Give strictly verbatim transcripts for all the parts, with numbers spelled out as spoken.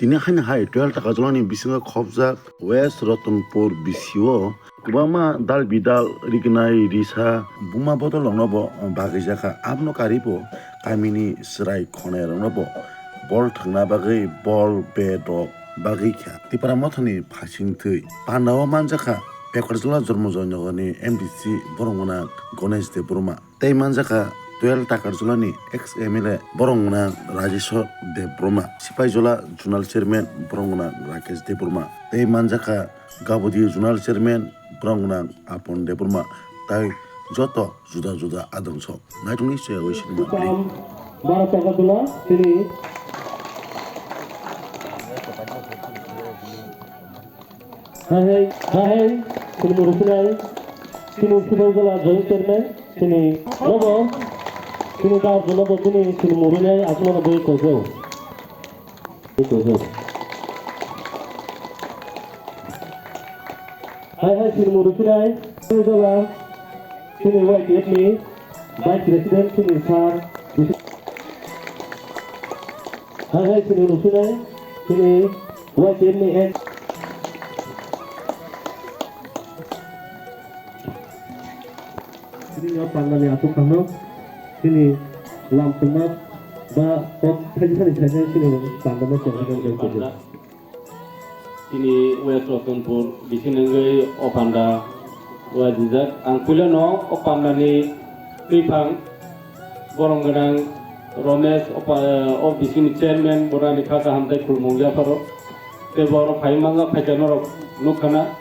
Tini haino hai twelve Takarjolani bisingo khopjak West Ratanpur bisio kwbangma dal bidal rignai risa buma bodol rokno bo bagwi jakha. Abono karwi bo kamini chwrai khonai rokno bo bol thwngna bagwi bol bat rok bagwi kha. Tipra Mothani phasing thwi pandao manjakha Pekorjola Jormo Joynagarni M D C borok gwnang Ganesh Debbarma. Tei manjakha twelve Takarjolani ex M L A borok gwnang Rajeshwar Debbarma, Sipaijola Zonal Chairman borok gwnang Rakesh Debbarma, tei manjakha Gabodi Zonal Chairman borok gwnang Apon Debbarma, tei joto juda juda adong sok. Naitungni chwngwi sinima bili. Bharat Takarjola, tini. Hai hai, hai hai, sini murusinai, sini Sipaijola Joint Chairman, sini nobo, sini Takarjolabo, sini, sini murinai, asmano bui kojo. Bui kojo. Hai hai, sini murusinai, Sipaijola, sini Y T F ni Vice President, sini sir, hai hai, sini murusinai, sini Y T F ni ex. Sini o pandani aswk phano sini lam tongma ba kok thaisa ni thaisa sini pandano tongma tongma tongma. Panda. Sini West Ratanpur bising nangwi o panda wajijak. Ang puilano o pandani twiphang borom gwnang Romesh o pa-, o bisingni chairman borani kha kaham tei khulumung yapharo. Tei borok phai mangla phaikha norok nukhana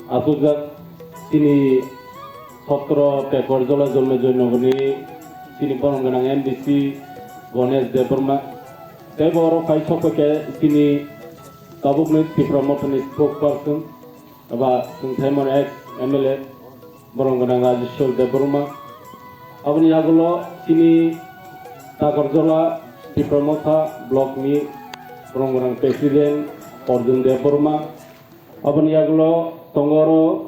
asukjak. Chini sotro Pekorjola Jormo Joynagarni chini borom gwnang M D C Ganesh Debbarma. Tei bo oro phai sok khe chini tabukni Tipra Mothani spokesperson eba chwng thaimani ex M L A borom gwnang Rajeshwar Debbarma. Aboni yagulo chini Takarjola Tipra Motha block ni borom gwnang president Arjun Debbarma. Aboni yagulo tongo oro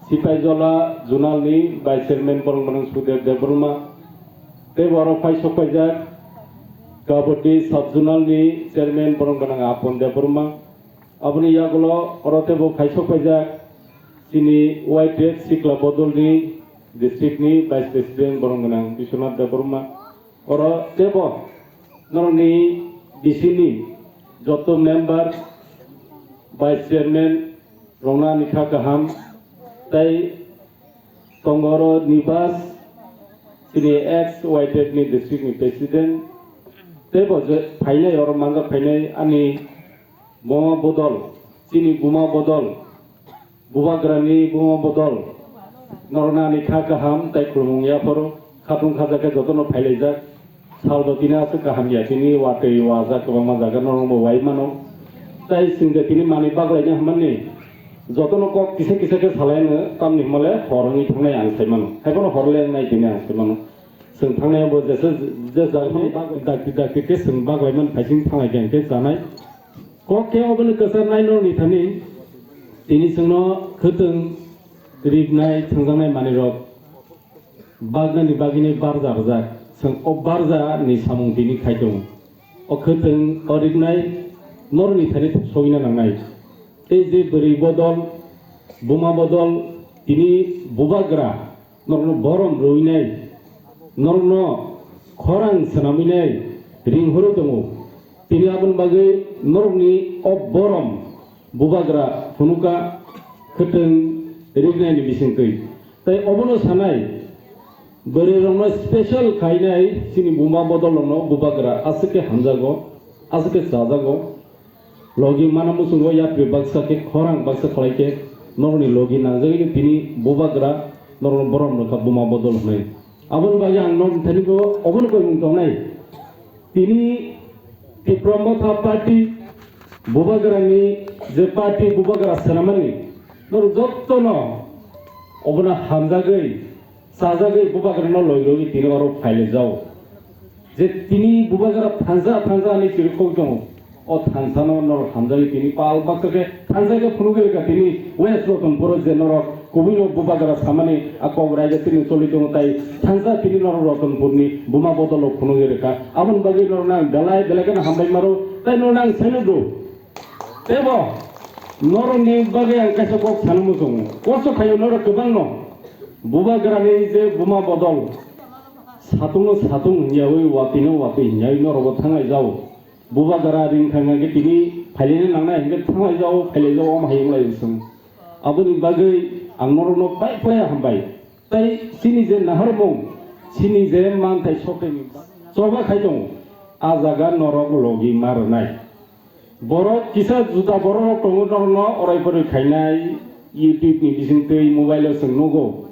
Sipaijola Zonal ni Vice Chairman borom gwnang Sudev Debbarma. Tei bo oro phai sok paijak Gabodi Sub Zonal ni Chairman borom gwnang Apon Debbarma. Aboni yagulo oro teibo phai sok paijak chini Y T F Sikla Bodol ni district ni Vice President borom gwnang Biswanath Debbarma. Oro teibo norokni bisingni joto member, vice chairman rokno ani kha kaham tei tongo oro Nibas, chini ex Y T F ni district ni president, teibo je phainai oro manjak phainai ani buma bodol, chini buma bodol, Bubagrani buma bodol, norokno ani kha kaham tei khulumung yapharo, khatung khajakhe jotono phailaijak. Salbo tini aswk kaham ya, tini watwi wajak kwbangma jaga norokbo wai mano. Tei chwngde tini manwi baglaina hwnmani jotono kok kisa kisa khe salaino, tamni hwnmale hor wngwi thangnai ang sai mano. Haiphano hor le wngnai tini ang sai mano. Chwng thangnai bo jesa je jaga dakti dakti khe chwng baglai man phaising thanglai khe ang khe chanai. Kok khe obono kwchar nai norni thani tini chwngno khwtwng riknai thwngjaknai manwirok baknani bagwini barja rwjak. Chwng o barja ni samung tini khai tongo. O khwtwng o riknai norni thani sogwina nangnai. Tei je bwrwi bodol, buma bodol, tini bubagra norokno borom rwinai, norokno khorang swnamwinai ringhoro tongo. Tini aboni bagwi norokni o borom bubagra phunuka khwtwng riknaini bisingtwi. Tei obono sanai, bwrwirokno special khainai chini buma bodolrokno bubagra aswk khe hamjago, aswk khe chajago. Logi mana muchungo yapri baksa khe khorang baksa khlai khe norokni logi nangjagwi tini bubagra norokno borom rwkha buma bodol hwnwi. Aboni bagwi ang norokni thani bo obono koimung tongnai. Tini Tipra Motha Party bubagrani je party bubagra swnamani norok jottono obono hamjagwi Chajagwi bubagrano loi loi tini oro phailaijao. Je tini bubagra thansa thansa ani chirikok tongo. O thansano norok hamjagwi tini pal baksa khe thansa khe phunugwi rwkha tini West Ratanpuro je norok kubui no bubagra samani a kok raida tini choli tongo tai thansa tini norok Ratanpurni buma bodolo phunugwi rwkha. Aboni bagwi norokno ang belai belai kheno hambai maro tai norokno ang salute rw. Tebo norokni bagwi ang kaisa kok sana muchungo. Kosto khaio norok kwbangno. Bubagrani je buma bodol, satungno satung hwnyawi, watwino watwi hwnyawi norokbo thanglai jao. Bubagra ring thang hwnkhe tini phailina nangnai hwnkhe thanglai jao, phailai jao, omo hai wnglai chwng. Aboni bagwi ang norokno pai pai hambai. Tei chini je naharmung, chini je manthai sokeni choba khai tongo, a jaga norok logi ma rwnai. Borok kisa juda borok rok tongo, norokno orai poroi khainai, YouTube ni bisingtwi mobile o chwng nugo.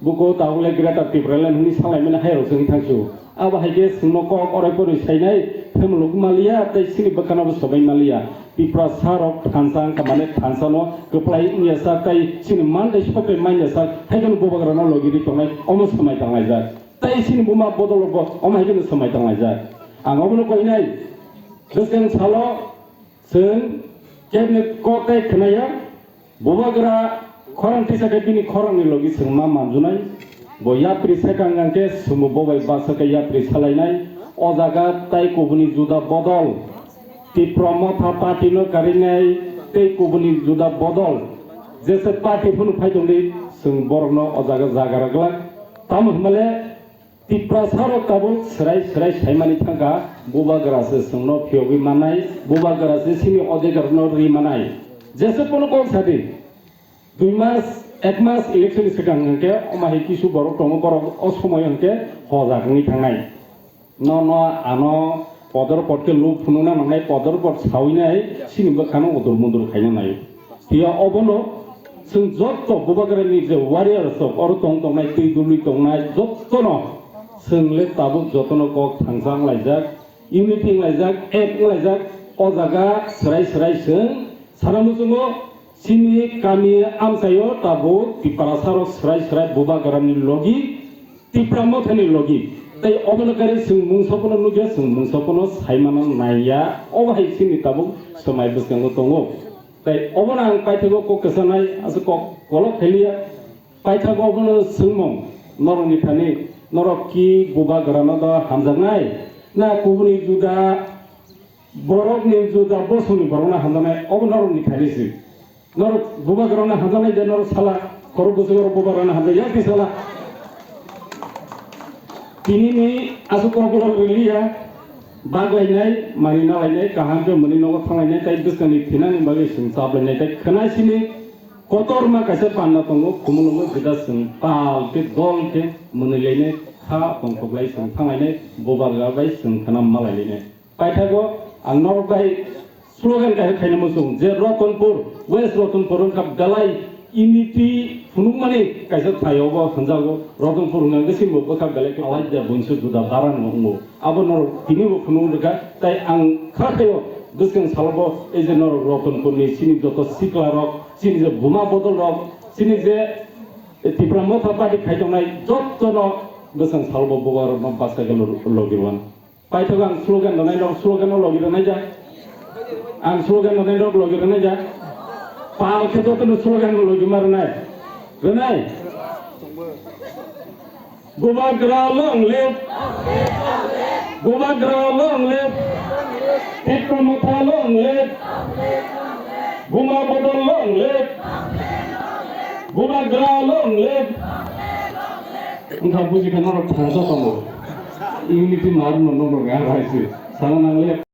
Buko tabukle Greater Tipraland hwnwi salaimani hairok chwng thangsu. Abo hai khe chwngno kok orai poroi sainai, themuluk maliya tei chini bwkhano bo sobai maliya. Tiprasa rok thansa wngkha, mane thansa no kwplai wngya sak tei chini mandai sopai manya sak, hai kheno bubagra no logi ri tongnai, omo swmai tanglaijak. Tei chini buma bodol rok bo omo hai kheno swmai tanglaijak. Ang obono koinai, bwskang salo chwng cabinet kok tei khwnaya. Bubagra khorang tisa khe bini khorangni logi chwng ma manjunai. Bo yapri sekang hwnkhe chwngbo bo bai basa khe yapri salainai. O jaga tai kubuni juda bodol, Tipra Motha party no karinai tei kubuni juda bodol. Jesa party phunu phai tongdi, chwng borokno o jaga jaga rwglak. Tamo hwnmale Tiprasa rok tabuk swrai swrai saimani thangkha, bubagra se chwngno phiyogwi mannai, bubagra se chini odhikar no ri mannai. Jesa pono kok sadi, dui mas, ek mas election ni swkang hwnkhe omo hai kisu borok tongo, borok o somoy hwnkhe hojak wngwi thangnai. No, no, ano podor pod khe luk phunukna nangnai, podor pod sawinai, chini bwkhano udur mudur khaina nai. Phiya obono chwng jotto bubagrani je warriors rok oro tong tongnai, twi dului tongnai, jottono chwng le tabuk jotono kok thangsa wnglaijak, unity wnglaijak, ek wnglaijak, o jaga swrai swrai chwng sana muchungo chini kami amchaio tabuk Tiprasa rok swrai swrai bubagrani logi Tipra Mothani logi. Tei obono kari chwng mungsa pono nukya, chwng mungsa pono saimano naiya. Obo hai chini tabuk swmai bwskango tongo. Tei obono ang paithago kok kwchanai, aswk kok kolok khailiya. Paithago obono swngmung, norokni thani, norok ki bubagrano do hamjaknai? Na kubuni juda Borokni juda bosongni borokno hamjaknai, obo norokni thani se. Norok bubagrano hamjaknai de, norok sala, khorok bwswk borok bubagrano hamjak, yak di sala. Tinini aswk kokborok rwliya, baglainai, manwi nalainai, kaham khe mwnwi nogo thanglainai, tei bwskangni thinani bagwi chwng chaplainai, tei khwna sini kotorma kaisa panda tongo, khumulwngo juda chwng pal khe dol khe mwnwi lainai, kha tongthok lai chwng thanglainai, bubagra bai chwng khwna malailainai. Paithago ang norok bai slogan kaisa khaina muchung je Ratanpur, West Ratanpur wngkha belai unity phunukmani kaisa thai obo hwnjago. Ratanpur hwnka hwnkhe chini bo bwkha belai khe alai da buinso juda bara no wngo. Abo norok tini bo phunuk rwkha. Tai ang kha khaio bwskang salo bo ei je norok Ratanpur ni chini joto sikla rok, chini je buma bodol rok, chini je Tipra Motha Party khai tongnai jotto no bwskang salo bo bubagrok no bachai khe logi rwkha. Paithak ang slogan rwnai rok slogan no logi rwnai ja. Ang slogan rwnai rok logi rwnai ja. Pal khe joto no slogan no logi ma rwnai. Rwnai. Bubagra long live. Bubagra long live. Tipra Motha long live. Buma Bodol long live. Bubagra long live. Wngkha buji khe norok thansa tongo. Unity mar no norok ya raisi. Sana nang live.